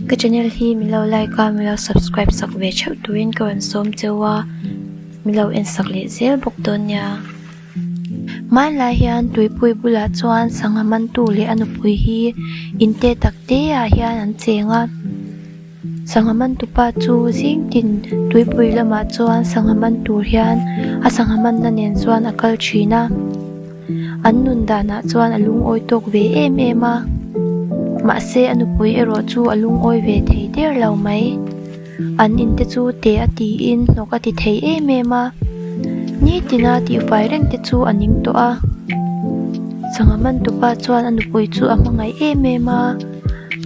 Ka channel hi min lo like a, min lo subscribe sak ve theuh turin ka rawn sawm cheu a, min lo en sak leh zel bawk dawn nia. Hmanlai hian tuipui bulah chuan sangha mantu leh a nupui hi in te tak te ah hian an cheng a. Sangha mantupa chu zing tin tuipui lamah chuan sangha man tur hian a sangha manna nen chuan a kal thin a. An nun danah chuan a lungawi tawk ve em em a, mahse a nupui erawh chu a lungawi ve thei der lo mai. An in te chu te a tiin hnawk a ti thei em em a, nitina tihfai reng te chu a ning tawh a. Sangha mantupa chuan a nupui chu a hmangaih em em a,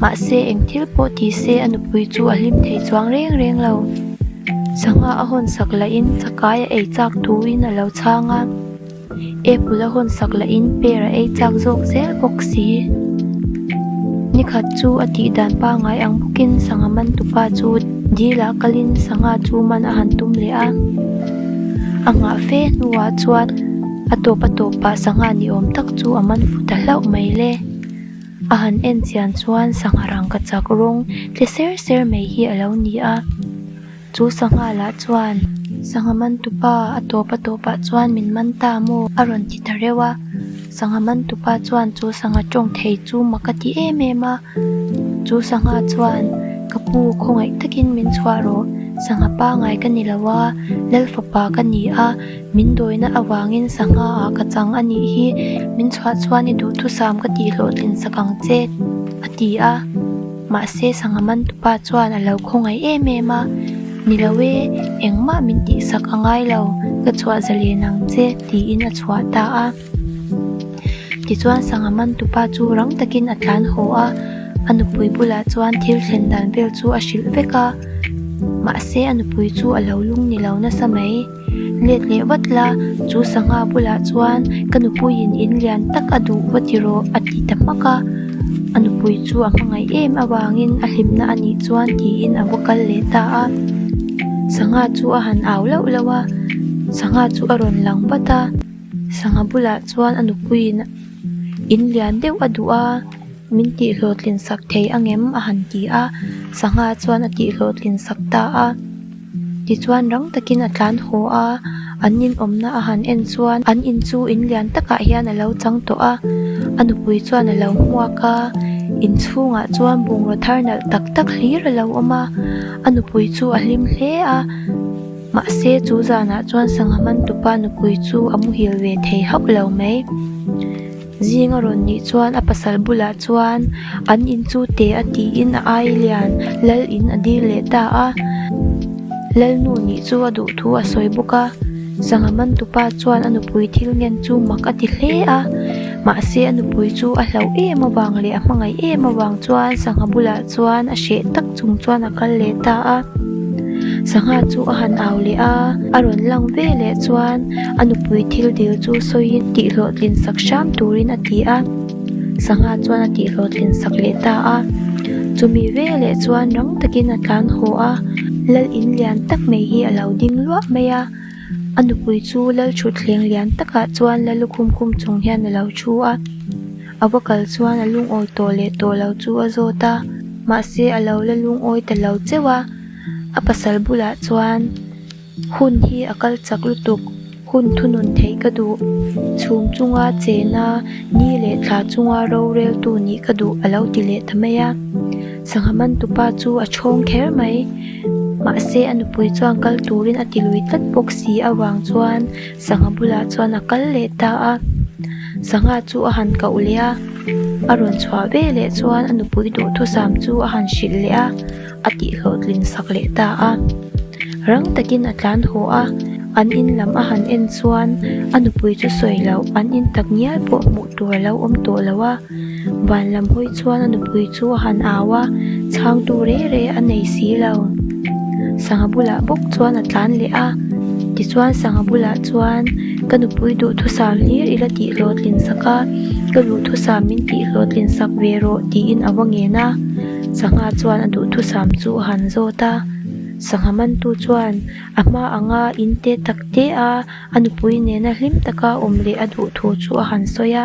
mahse eng thil pawh ti se a nupui chu a hlim thei chuang reng reng lo. Sangha a hawn sak lahin chakai a ei chak thuin a lo chhang a. Apple a hawn sak lahin pear a ei chak zawk zel bawk si. Nikhat chu a tih dan pangngai ang bawkin sangha man tupa chu dil ah kalin sangha chu man a han tum leh a. A nghah fe hnuah chuan a tawp a tawpah sangha ni awm tak chu a man fu ta hlauh mai le. A han en chian chuan sangha rangkachak rawng tle ser ser mai hi a lo ni a. Chu sangha lah chuan sangha man tupa a tawp a tawpah chuan min man ta maw a rawn ti ta reuh a. Sangha man tupa chuan chu sangha tawng thei chu mak a ti em em a. Chu sangha chuan ka pu khawngaih takin min chhuah rawh, sangha pangai ka ni lo a, lal fapa ka ni a, min dawina avangin sangha ah ka chang a nih hi, min chhuah chuan i duhthusam ka tih hlawhtlin sak ang che a ti a. Mahse sangha man tupa chuan a lo khawngaih em em a, Ni lo e, engmah min tihsak a ngai lo, ka chhuah zalen ang che, tiin a chhuah ta a. Tichuan sangha man tupa chu rang takin a tlan haw a, a nupui bulah chuan thil thlen dan vel chu a hrilh vek a. Mahse a nupui chu a lo lung ni lo nasa mai. Let leh vat la, chu sangha bulah chuan ka nupuiin in lian tak a duh va ti rawh a ti ta hmak a. A nupui chu a hmangaih em avangin a hlimna a nih chuan tiin a va kal leh ta a. Sangha chu a han au lauh lauh a, sangha chu a rawn lang vat a. Sangha bulah chuan a nupuiin in lian deuh a duh a, min tihhlawhtlin sak thei angem a han ti a, sangha chuan a tihhlawhtlin sak ta a. Tichuan rang takin a tlan haw a, an in awmna a han en chuan an in chu in lian takah hian a lo chang tawh a, a nupui chuan a lo hmuak a, inchhungah chuan bungraw thar nalh tak tak hlir a lo awm a, a nupui chu a hlim hle a, mahse chu zanah chuan sangha man tupa nupui chu a muhil ve thei hauh lo mai. Zing a rawn nih chuan a pasal bulah chuan an in chu te a tiin a ai lian lal in a dil leh ta a. Lalnu nih chu a duh thu a sawi bawk a. Sangha man tupa chuan a nupui thil ngen chu mak a ti hle a. Mahse a nupui chu a hlauh em avang leh a hmangaih em avang chuan sangha bulah chuan a hreh tak chung chuan a kal leh ta a. Sangha chu a han au leh a, a rawn lang ve leh chuan a nupui thil dil chu sawiin tihhlawhtlin sak hram turin a ti a. Sangha chuan a tihhlawhtlin sak leh ta a. Chumi ve leh chuan rang takin a tlan haw a, lal in lian tak mai hi a lo ding luah mai a. A nupui chu lal thutthleng lian takah chuan la lukhum khum chung hian a lo thu a. A va kal chuan a lungawi tawh leh tawh lo chu a zawt a, mahse a lo la lungawi ta lo cheuh a. A pasal bulah chuan hun hi a kal chak lutuk, hun thunun theih ka duh, chhum chunga chena ni leh thla chunga roreltu nih ka duh a lo ti leh ta mai a. Sangha man tupa chu a chhawng kher mai. Mahse a nupui chuan kal turin a ti lui tlat bawk si avang chuan sangha bulah chuan a kal leh ta a. Sangha chu a han koh leh a, a rawn chhuah ve leh chuan a nupui duhthusam chu a han hrilh leh a, a tihhlawhtlin sak leh ta a. Rang takin a tlan haw a, an in lam a han en chuan a nupui chu sawi loh an in tak ngial pawh hmuh tur a lo awm tawh lo a. Van lam hawi chuan a nupui chu a han au a, chhangtu reh reh a nei si lo. Sangha bulah bawk chuan a tlan leh a, tichuan sangha bulah chuan ka nupui duhthusam hlir ila tih hlawhtlin sak a, ka duhthusam min tih hlawhtlin sak ve rawh tiin a va ngen a. Sangha chuan a duhthusam chu a han zawt a, sangha mantu chuan a hma anga in te tak te a, A nupui nena hlim taka awm leh a duh thu chu a han sawi a.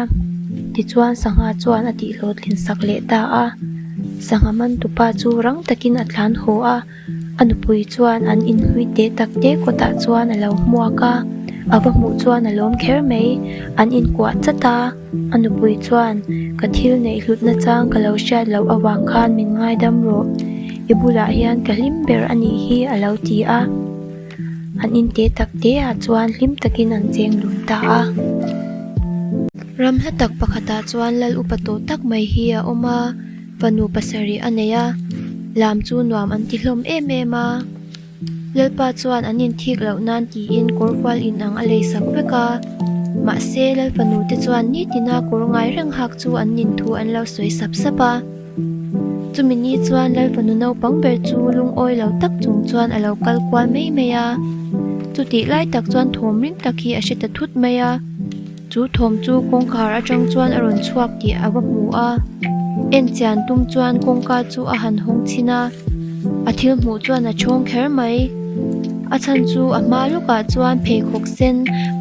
Tichuan sangha chuan a tihhlawhtlin sak leh ta a. Sangha man tupa chu rang takin a tlan haw a, a nupui chuan an inhlui teh tak te kawtah chuan a lo hmuak a, a va hmuh chuan a lawm kher mai, an inkuah chat a, a nupui chuan ka thil neih hlutna chang ka lo hriat loh avang khan min ngaidam rawh, i bulah hian ka hlim ber a nih hi a lo ti a. An inte tak te ah chuan hlim takin an cheng dun ta a. Ram hla tak pakhatah chuan lal upa tawh tak mai hi a awm a, fanu pasarih a nei a, lam chu nuam an ti hlawm em em a. Lalpa chuan an inthik loh nan tiin kawrfual inang a lei sak vek a, mahse lal fanu te chuan nitina kawr ngai reng hak chu an nin thu an lo sawi sap sap a. Chumi ni chuan Lal fanu naupang ber chu lungawi lo tak chung chuan a lo kal kual mai mai a. Chutih lai tak chuan thawm ring tak hi a hre ta thut mai a. Chu thawm chu kawngkhar atang chuan a rawn chhuak tih a va hmu a. En chian tum chuan kawngka chu a han hawng chhin a. A thil hmuh chuan a chhawng kher mai. A chhan chu a hma lawkah chuan pheikhawk sen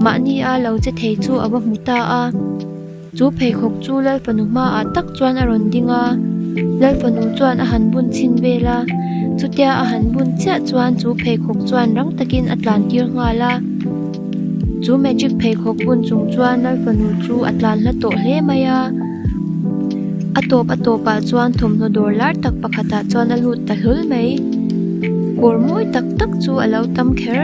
mahni a lo che thei chu a va hmu ta a. Chu pheikhawk chu Lal fanu hmaah tak chuan a rawn ding a, Lal fanu chuan a han bun chhin vel a, chutia a han bun chiah chuan chu pheikhawk chuan rang takin a tlan tir nghal a. Chu magic pheikhawk bun chung chuan Lal fanu chu a tlan hla tawh hle mai a. A tawp a tawpah chuan thawmhnaw dawr lar tak pakhatah chuan a lut ta hlawl mai. Kawr mawi tak tak chu a lo tam kher.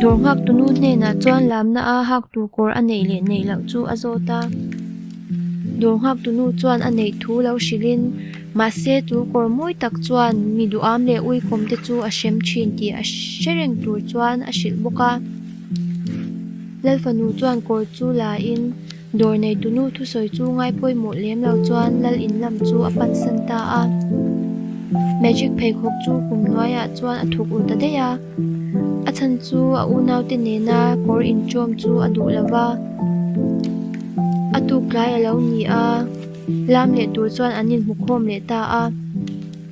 Dawr nghak tunu hnenah chuan lamna a hak tur kawr a neih leh neih loh chu a zawt a. Dawr nghak tunu chuan a neih thu lo hrilhin, mahse chu kawr mawi tak chuan mi duham leh uikawm te chu a hrem thin tih a hre reng tur chuan a hrilh bawk a. Lal fanu chuan kawr chu la in dawr nei tunu thusawi chu ngai pawimawh lem lo chuan lal in lam chu a pansan ta a. Magic pheikhawk chu kum hnuaiah chuan a thuk ru ta daih a. A chhan chu a unaute nena kawr inṭawm chu a duh lo va, a tuk tlai a lo ni a, lam leh tur chuan an inhmukhawm leh ta a.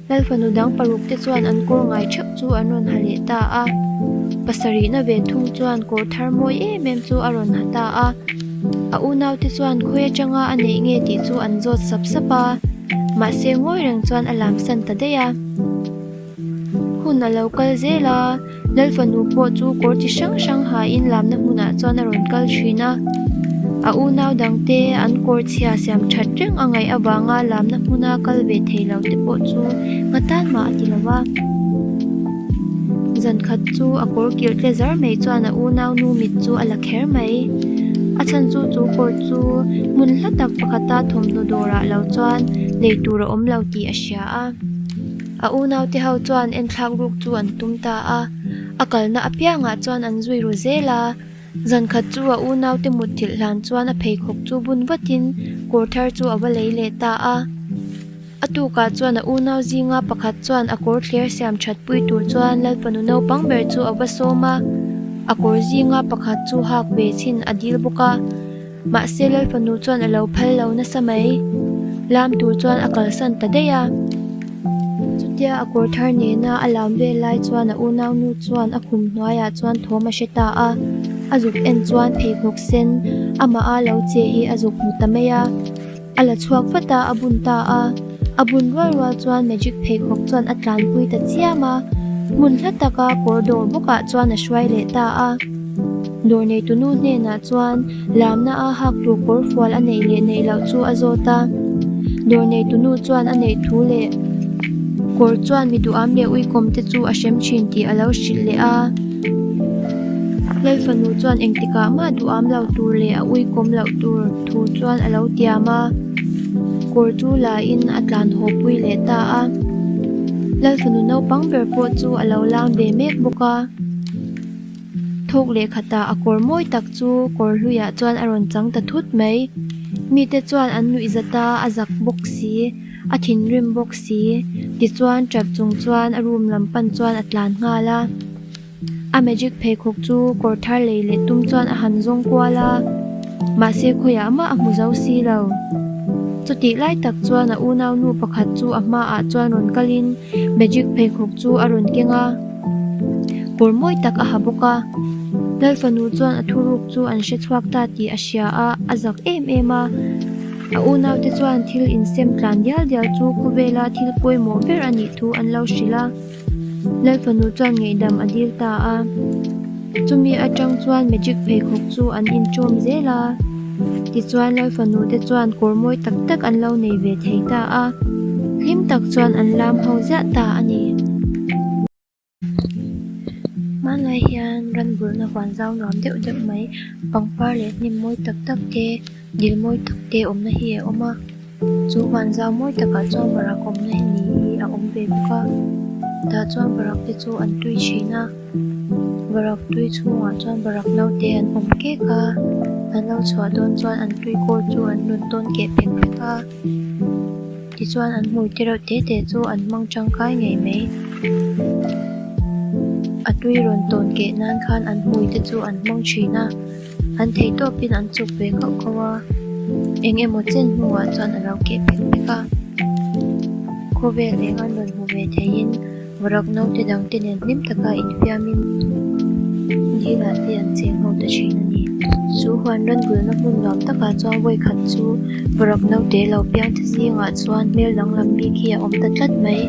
Lal fanu dang paruk te chuan an kawr ngai theuh chu an rawn ha leh ta a, pasarihna ve thung chuan kawr thar mawi em em chu a rawn ha ta a. A unaute chuan khawi atanga a neih nge tih chu an zawt sap sap a, mahse ngawi reng chuan a lamsan ta daih a. Hun a lo kal zel a, Lal fanu pawh chu kawr chi hrang hrang hain lamna hmunah chuan a rawn kal thin a. A unau dangte an kawr chhia siam that reng a ngaih avanga lamna hmuna kal ve thei lo te pawh chu nga tan mah a ti lo va. Zan khat chu a kawr kilh tle zar mai chuan a unau nu mit chu a la kher mai. A chhan chu chu kawr chu hmun hla tak pakhata thawmhnaw dawrah lo chuan lei tur a awm lo tih a hria a. A unaute ho chuan enthlak ruk chu an tum ta a, a kalna apiangah chuan an zui ru zel a. Zan khat chu a unaute mutthilh hlan chuan a pheikhawk chu bun vatin kawr thar chu a va lei leh ta a. A tukah chuan a unau zinga pakhat chuan a kawr thler siam that pui tur chuan Lalfanu naupang ber chu a va sawm a, a kawr zinga pakhat chu hak ve chhin a dil bawk a. Mahse Lalfanu chuan a lo phal lo nasa mai. Lam tur chuan a kalsan ta daih a. Chutia a kawr thar nena a lam vel lai chuan a unaunu chuan a khum hnuaiah chuan thawm a hre ta a. A zuk en chuan pheikhawk sen amah a lo che hi a zuk hmu ta mai a. A la chhuak vat a, a bun ta a. A bun rual rual chuan magic pheikhawk chuan a tlanpui ta chiam a. Hmun hla taka kawr dawr bawkah chuan a hruai leh ta a. Dawr neitunu hnenah chuan lamna a hak tur kawr fual a neih leh neih loh chu a zawt a. Dawr neitunu chuan a neih thu leh kawr chuan mi duham leh uikawm te chu a hrem thin tih a lo hrilh leh a. Lal fanu chuan engtikah mah duham lo tur leh a uikawm loh tur thu chuan a lo tiam a. Kawr chu la in a tlan haw pui leh ta a. Lal fanu naupang ber pawh chu a lo lam ve mek bawk a. Thawk leh khatah a kawr mawi tak chu kawr hluiah chuan a rawn chang ta thut mai. Mite chuan an nuih zat a, a zak bawk si, a thinrim bawk si. Tichuan tap chung chuan a room lam pan chuan a tlan nghal a. A magic pheikhawk chu kawr thar lei leh tum chuan a han zawng kual a, mahse khawiah mah a hmu zo si lo. Chutih lai tak chuan a unaunu pakhat chu a hmaah chuan rawn kalin magic pheikhawk chu a rawn keng a. Kawr mawi tak a ha bawk a, Lal fanu chuan a thuruk chu an hre chhuak ta tih a hria a, a zak em em a. A unaute chuan thil insem tlan dial dial chu khawvela thil pawimawh ber a nih thu an lo hrilh a. Lalfanu chuan ngaihdam a dil ta a. Chumi atang chuan magic pheikhawk chu an inṭawm zel a. Tichuan Lalfanu te chuan kawr mawi tak tak an lo nei ve thei ta a. Hlim tak chuan an lam ho ziah ta a ni. Hmanlai hian ran bulna huan zau nuam deuh deuh mai pangpar leh hnim mawi tak tak te dil mawi tak te awmna hi a awm a chu huan zau mawi takah chuan varak awmna ni hi a awm ve bawk a tah chuan varak te chu an tui thin a varak tui chhungah chuan varak naute an awm kek a an lo chhuah dawn chuan an tui kawl chu an rawn tawn keh phek phek a. Tichuan an hmui te reuh te te chu an hmang tangkai ngei mai. A tui rawn tawn keh nan khan an hmui te chu an hmang thin a, an thei tawpin an chuk ve kauh kauh a, eng emaw chen hnuah chuan a lo keh phek phek a. Khawvel eng an rawn hmu ve theiin Varak naute dangte nen hlim taka infiamin dilah te an cheng ho ta thin a ni. Chu huan ran bulna hmun nuam takah chuan vawi khat chu varak naute lo piang te zingah chuan hmel danglam bik hi a awm ta tlat mai.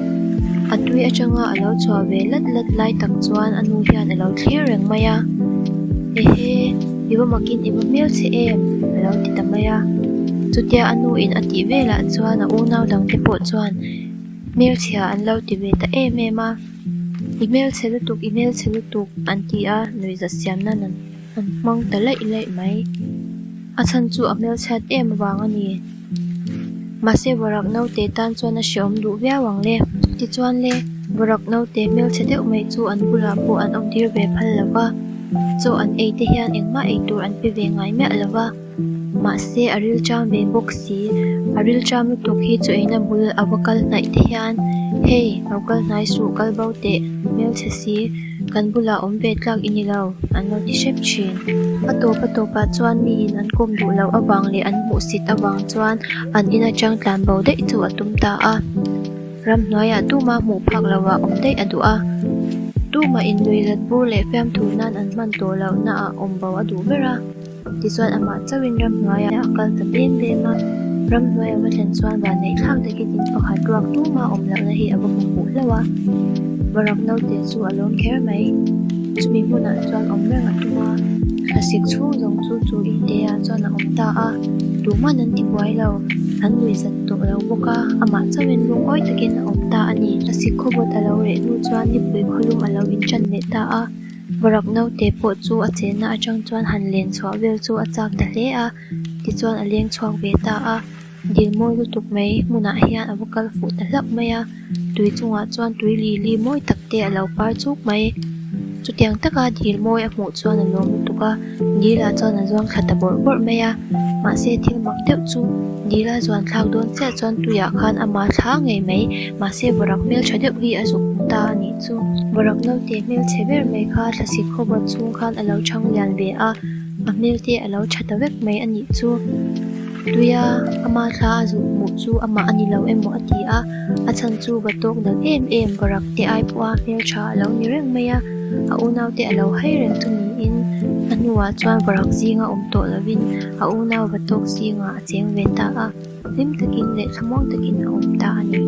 A tui atanga a lo chhuah ve lat lat lai tak chuan a nu hian a lo thlir reng mai a. Ehe, i va makin i va hmel che em? a lo ti ta mai a. Chutia a nu in a tih velah chuan a unau dangte pawh chuan Hmelchhia an lo ti ve ta em em a, I hmelchhe lutuk, i hmelchhe lutuk an ti a, nuihzat siam nan an hmang ta laih laih mai. A chhan chu a hmelchhiat em avang a ni. Mahse Varak naute tan chuan a hreawm duh viau ang le. Tichuan le, Varak naute hmelchhe deuh mai chu an bulah pawh an awm tir ve phal lo va, chaw an ei te hian engmah ei tur an pe ve ngai miah lo va. Mahse a rilṭam ve bawk si, a rilṭam lutuk hi chu eina bul a va kal hnaih te hian hei lo kal hnai suh kal bo teh hmelchhe si kan bulah awm ve tlak i ni lo an lo ti hrep thin. A tawp a tawpah chuan miin an kawm duh loh avang leh an hmuhsit avang chuan an in atang tlan bo daih chu a tum ta a. Ramhnuaiah tuma hmuh phak lohah awm daih a duh a, tuma innuihzat bur leh fiamthu nan an hman tawh lohnaah awm bo a duh ber a. Tichuan amah chauhin ramhnuaiah a kal ta bem bem a, ramhnuai a va thlen chuan vanneih thlak takin in pakhat ruak tuma awm lohna hi a va hmu fuh hlauh a, Varak naute chu a lawm kher mai. Chumi hmunah chuan awm reng a tum a, thlasik chhung zawng chu chu in te ah chuan a awm ta a, tuman an ti buai lo, an nuihzat tawh lo bawk a, amah chauhin lungawi takin a awm ta a ni. Thlasik khawbawt a lo reh hnu chuan nipui khawlum a lo inṭan leh ta a. Varak naute pawh chu a chenna atang chuan han len chhuah vel chu a chak ta hle a, tichuan a leng chhuak ve ta a, dil mawi lutuk mai hmunah hian a va kal fuh ta hlauh mai a, tui chungah chuan tui lili mawi tak te a lo par chuk mai. Chutiang taka dil mawi a hmuh chuan a lawm lutuk a, dil ah chuan a zuang thla ta bawrh bawrh mai a, mahse thil mak deuh chu dil a zuan thlak dawn chiah chuan tuiah khan ama thla ngei mai, mahse varak hmeltha deuh hi a zuk hmu ta a nih. Chu Varak naute hmelchhe ber mai kha thlasik khawbawt chhung khan a lo chhang lian ve a, a hmel te a lo tha ta vek mai a nih chu. Tuia ama thla a zuk hmuh chu amah a ni lo emaw a ti a, a chhan chu va tawk nalh em em Varak te ai pawha hmeltha a lo ni reng mai a, a unaute a lo hai reng chu niin a hnuah chuan Varak zinga awm tawh lovin a unau va tawk zingah a cheng ve ta a, hlim takin leh thlamuang takin a awm ta a ni.